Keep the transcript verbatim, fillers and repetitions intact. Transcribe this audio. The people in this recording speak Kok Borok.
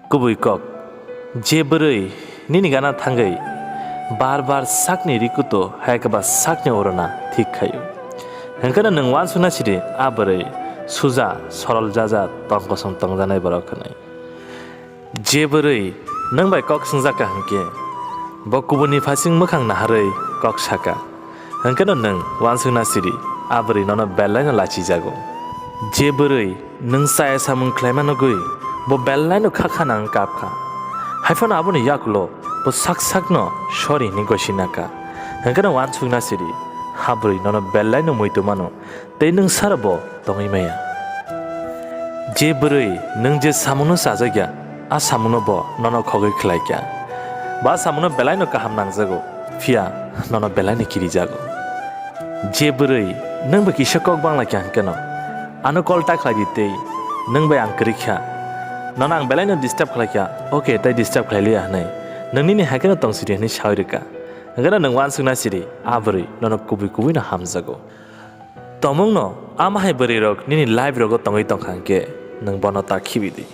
Kubui kok, je bwrwi nini gana thangwi bar bar sakni rikuto hai khe ba sakni orona thik khaio, hwnkhe no nwng uansukna sidi a bwrwi suja sorol jaja tong kosom tongjanai borok hwnwi. Je bwrwi nwng bai kok swngjak kha hwnkhe bo kubuni phaising mwkhang naharwi kok saka. Hwnkhe no nwng uansukna siri, a bwrwi nono belai no lachijago. Je bwrwi nwng chaya samung khlaima nugwi bo belai no kha kha nang kap kha. Haiphano aboni yakulo bo sak sak no sorry hinwi gosi naka. Hwnkhe no uansukna siri, a bwrwi nono belai no muitu mano tei nwng sara bo tongwi maya. Je bwrwi nwng je samungno chajakya, a samungno bo nono khogwi khlaikya. Ba samungno belaino kaham nangjago, phiya nono belaino kirijago. Je bwrwi nwng bai kisa kok banglaikya hwnkhe no, ano call ta khlai di tei nwng bai ang kwrwi kha, nono ang belaino disturb khlaikha, okay, tai disturb khlai liya hwnwi nwng nini hai kheno tong sidi hwnwi sawi rwkha. Hwnkhe no nwng uansukna sidi, a bwrwi nono kubui kubui no hamjago. Tongmungno ama hai bwrwirok nini life rogo tongwi tongkha hwnkhe nwng bono ta khibi di.